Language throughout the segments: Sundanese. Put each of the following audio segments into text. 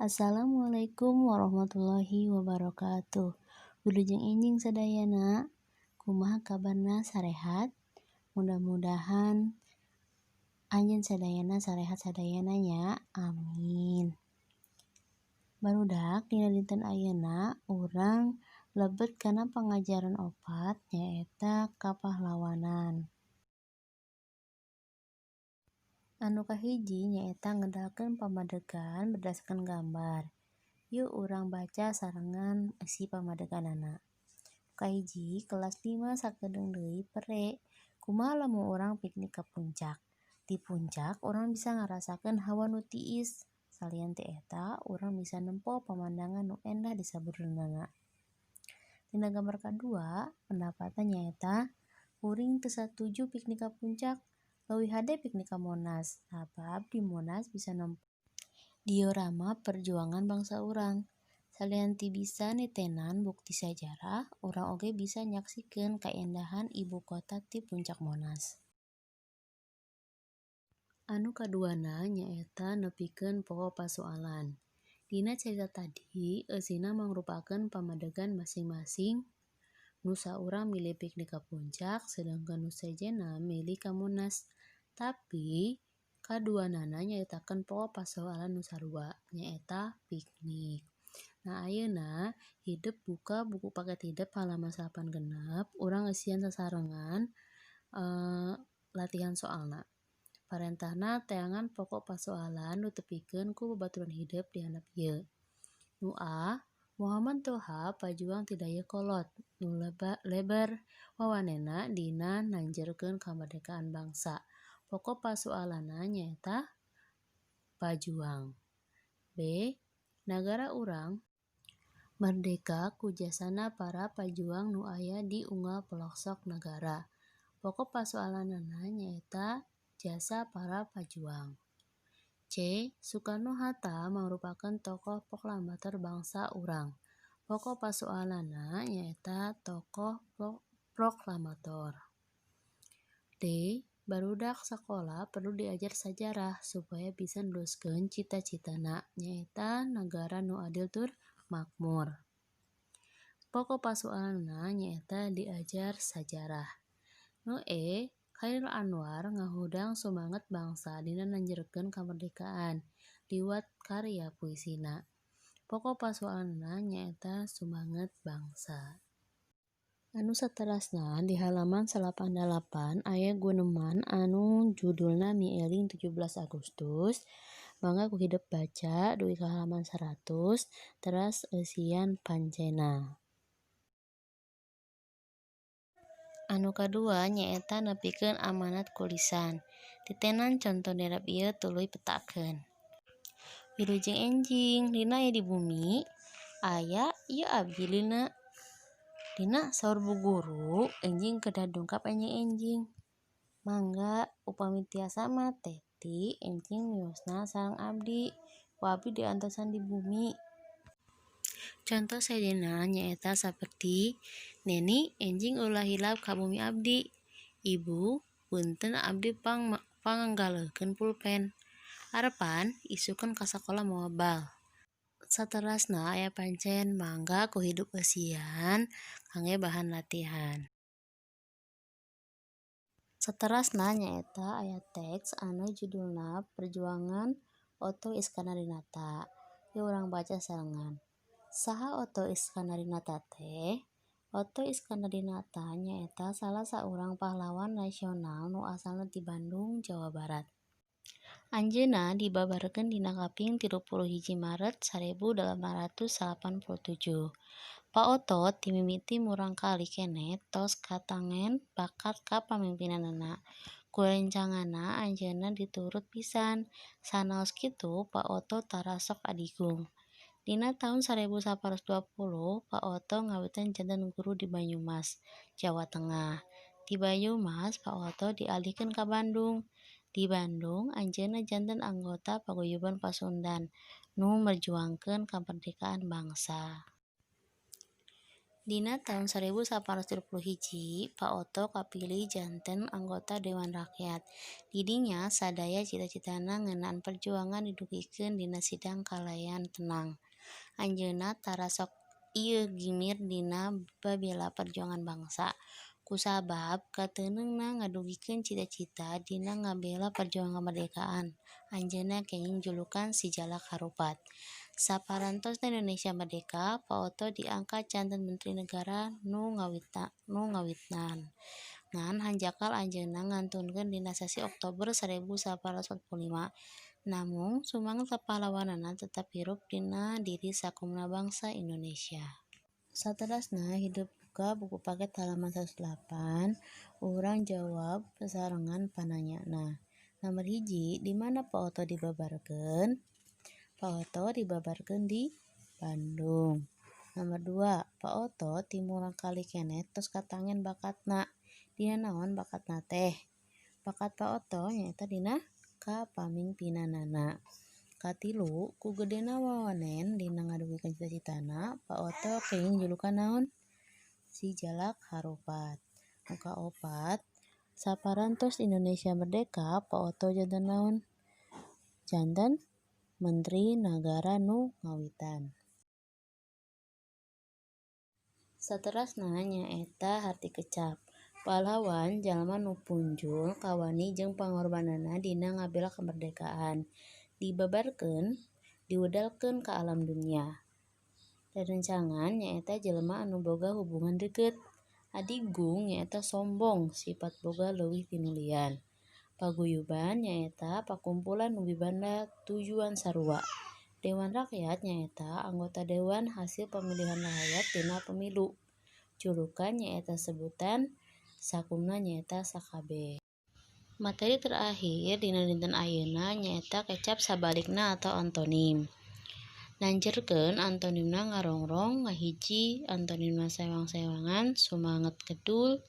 Assalamualaikum warahmatullahi wabarakatuh. Wilujeng enjing sadayana. Kumaha kabarna sarehat? Mudah-mudahan anjeun sadayana sarehat sadayana nya. Amin. Barudak dina dinten ayeuna urang lebet kana pangajaran opat nyaeta kapahlawanan. Anu kahiji nyaeta ngedalkeun pamadegan berdasarkan gambar. Yuk urang baca sarengan isi pamadeganana. Kahiji kelas 5 sakedeung deui pere. Kumaha lamun urang piknik ka puncak? Di puncak urang bisa ngarasakeun hawa nu tiis. Salian ti eta, urang bisa nempo pamandangan nu endah di sabuleurna. Dina gambar kadua, pendapatna nyaeta kuring teu satuju piknik ka puncak. Leuwih hade piknik ka Monas, sabab di Monas bisa nempo diorama perjuangan bangsa urang. Salian ti bisa nitenan bukti sajarah, urang oge bisa nyaksikeun kaendahan ibu kota ti puncak Monas. Anu kaduana nyaeta nepikeun pokok pasoalan. Dina carita tadi, eusina mangrupakeun pamadegan masing-masing. Nu saurang milih piknik ka puncak, sedangkan nu sejenna milih ka Monas. Tapi kaduanana nyaritakeun pokok pasoalan nu sarua, nyaeta piknik. Nah, ayeuna hidep buka buku paket hidep halaman 86, urang eusian sasarengan latihan soalna. Parentahna teangan pokok pasoalan nu tepikeun ku babaturan hidep di handap ieu. Nu A, Muhammad Toha pajuang ti Dayeuhkolot nu lebar wawanena dina nanjerkeun kamerdekaan bangsa. Pokok pasoalanna nyaeta pajuang. B. Nagara urang merdeka ku jasana para pajuang nu aya di unggal pelosok nagara. Pokok pasoalanana nyaeta jasa para pajuang. C. Soekarno-Hatta mangrupakeun tokoh proklamator bangsa urang. Pokok pasoalanna nyaeta tokoh proklamator. D. Barudak sakola perlu diajar sajarah supaya bisa neruskeun cita-citana nyaeta nagara nu adil tur makmur. Pokok pasoalanna nyaeta diajar sajarah. Nu E. Chairil Anwar ngahudang sumanget bangsa dina nanjerkeun kamerdekaan liwat karya puisina. Pokok pasoalanna nyaeta sumanget bangsa. Anu saterasna di halaman 88 aya guneman anu judulna Mieling 17 Agustus. Mangga ku hidep baca dugi ka halaman 100 teras eusian pancena. Anu kadua nyaeta nepikeun amanat ku lisan. Titenan conto dirab ieu tuluy petakeun. Wilujeng enjing, Lina aya di bumi? Aya, ieu abdi Lina. Lina saur bu guru, enjing kedah dongkap enjing-enjing. Mangga, upami tiasa mah Teti enjing miosna sareng abdi, ku abdi diantosan di bumi. Conto sejenna nyaeta saperti Neni enjing ulah hilap ka bumi abdi. Ibu, punten abdi panganggaleuhkeun pulpen. Arepan isukeun ka sakola mawa bal. Saterasna aya pancen mangga ku hidup eusian kangge bahan latihan. Saterasna nyaeta aya teks anu judulna Perjuangan Otto Iskandardinata. Yeuh urang baca sarengan. Saha Otto Iskandardinata teh? Otto Iskandardinata nyaeta salah saurang pahlawan nasional nu asalna ti Bandung, Jawa Barat. Anjeunna dibabarkeun dina kaping 31 Maret 1887. Pak Otto ti mimiti murangkalih keneh tos katangen bakat kapamimpinanana. Ku rencanganna anjeunna diturut pisan. Sanaos kitu Pak Otto tara sok adigung. Dina taun 1920 Pak Otto ngawitan janten guru di Banyumas, Jawa Tengah. Ti Banyumas Pak Otto dialihkeun ka Bandung. Di Bandung anjeunna janten anggota Paguyuban Pasundan nu merjuangkeun kamerdekaan bangsa. Dina taun 1831 Pak Oto kapilih janten anggota Dewan Rakyat. Di dinya sadaya cita-citana ngeunaan perjuangan didugikeun dina sidang kalayan tenang. Anjeunna tara sok ieu gimir dina babela perjuangan bangsa. Kusabab kateundeungna ngadugikeun cita-cita dina ngabela perjuangan kemerdekaan, anjeunna kenging julukan Si Jalak Harupat. Saparantosna Indonesia merdeka, Pak Oto diangkat janten Menteri Negara nu ngawitan. Ngan hanjakal anjeunna ngantunkeun dina sasi Oktober 1945. Namung sumanget kapahlawananna tetep hirup dina diri sakumna bangsa Indonesia. Saterasna hidup buka buku paket halaman 108, urang jawab sasarengan pananyana. Nomor 1, di mana Pak Oto dibabarkeun? Pak Oto dibabarkeun di Bandung. Nomor 2, Pak Oto ti murangkalih keneh tos katangen bakatna. Dina naon bakatna teh? Bakat Pak Oto nyaeta dina kapamingpinanana. Katilu, ku gedena wawanen dina ngadugikeun cita-citana, Pak Oto kenging julukan naon? Si Jalak Harupat. Nu kaopat, saparantos Indonesia merdeka, Pak Oto janten naon? Janten Menteri Nagara nu ngawitan. Saterasna nyaeta harti kecap. Pahlawan jalma nu punjul kawani jeung pangorbananna dina ngabela kemerdekaan. Dibabarkeun, diwedalkeun ka alam dunya. Rerencangan nyaeta jelema anu boga hubungan deukeut. Adigung nyaeta sombong, sifat boga leuwih ti nu lian. Paguyuban nyaeta pakumpulan nu mibanda tujuan sarua. Dewan Rakyat nyaeta anggota dewan hasil pamilihan rahayat dina pemilu. Julukan nyaeta sebutan sakumna nyaeta sakabeh. Materi terakhir dina dinten ayeuna nyaeta kecap sabalikna atau antonim. Nanjerkeun antonimna ngarongrong, ngahiji, antonimna sewang-sewangan, sumanget kedul,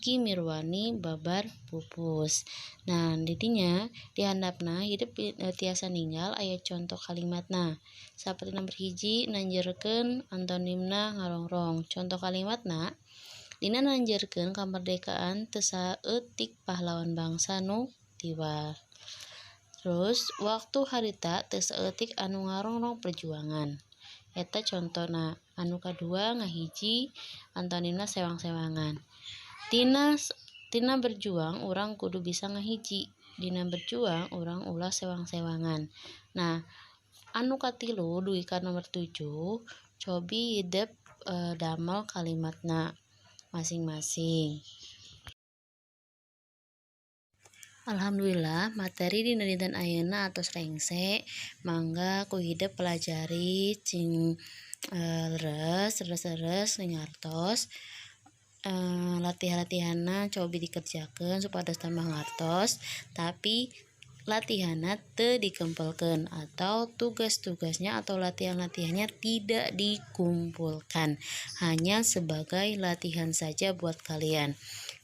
gimirwani, babar pupus. Nah, didinya dihandapna hidup tiasa ninggal aya contoh kalimatna. Saperti nomor 1 nanjerkeun antonimna ngarongrong. Contoh kalimatna dina nanjerkeun kamerdekaan teu saeutik pahlawan bangsa nu tiwar. Terus waktu harita teu saeutik anu ngarongrong perjuangan. Eta contona. Anu kadua ngahiji antonimna sewang-sewangan. Tina berjuang urang kudu bisa ngahiji. Dina berjuang urang ulah sewang-sewangan. Nah, anu katilu dugi ka nomor 7 cobi hidep damel kalimatna masing-masing. Alhamdulillah materi dina dinten ayeuna atos rengse, mangga ku hidep pelajari cing leres leres ngartos. Latihan-latihanna cobi dikerjakeun supados tambah ngartos, tapi latihanna teu dikempelkeun atau tugas-tugasnya atau latihan-latihannya tidak dikumpulkan, hanya sebagai latihan saja buat kalian.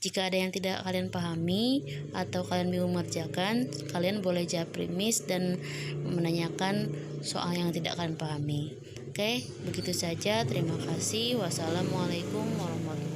Jika ada yang tidak kalian pahami atau kalian bingung mengerjakan, kalian boleh japri Miss dan menanyakan soal yang tidak kalian pahami. Oke, begitu saja. Terima kasih. Wassalamualaikum warahmatullahi wabarakatuh.